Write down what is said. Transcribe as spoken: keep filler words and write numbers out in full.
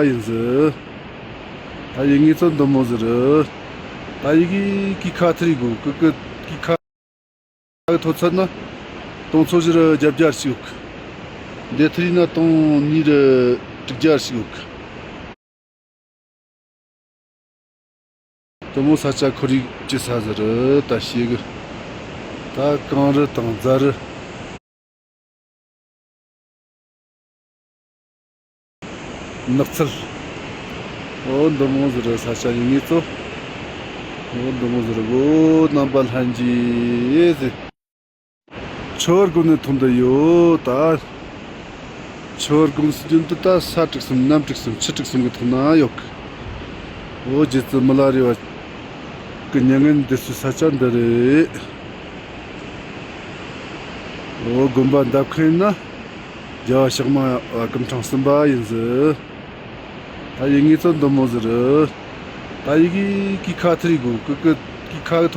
ཡིན་ཟི། ད་ཡིན་ངེས་ཚོ་འདི་མོ་ཟི་རི། ད་ཡི་གི་གི་ཁ་ཐི་རི་གོ་གི་གི་གི་ཁ་གི་ཐོ་ཚད་ན། དུང་ཚོ་བཞི་རི་བརྒྱད་བརྒྱ་ཞིག་ཡོད་གི། འདི་ཐི་རི་ན་དུང་གཉིས་རི་དྲུག་བརྒྱ་ཞིག་ཡོད་གི། དུ་མོ་ས་ཆ་ཁོར་ཡུག་ཅི་ས་ཟི་རི་ད་ཤེས་གི། ད་གངས་རི་དང་རྫ་རི། ནགས་ཚལ། འོ་འདི་མོ་ཟི་རི་ས་ཆ་ཡིན་ངེས་ཚོ། འོ་འདི་མོ་ཟི་རི་གོ་རྣམ་པ་ལྷན་རྒྱས་ཟི། ཆུ་བུར་དགོན་ནས་ཐོན་འདི་ཡོད་ད། ཆུ་བུར་དགོན་སྲིད་རྒྱུན་དུ་ད་ས་དྲུག་གསུམ་གནམ་དྲུག་གསུམ་ཆུ་དྲུག་གསུམ་གི་ཐོག་ན་ཡོད་གི། འོ་རྗེ་བཙུན་མི་ལ་རས་པ་གི་མྱ་ངན་འདས་སའི་ས་ཆ་འདི་རེད། འོ་དགོན་པ་འདབས་ཁ་ཡིན་ན། རྒྱལ་བ་ཕྱག་མ་བ་སྐུ་ཕྲེང་གསུམ་པ་ཡིན་ཟི། ད་ཡིན་ངེས་ཚོ་འདི་མོ་ཟི་རི། ད་ཡི་གི་གི་ཁ་ཐི་རི་གོ་གི་གི་གི་ཁ་གི་ཐོ་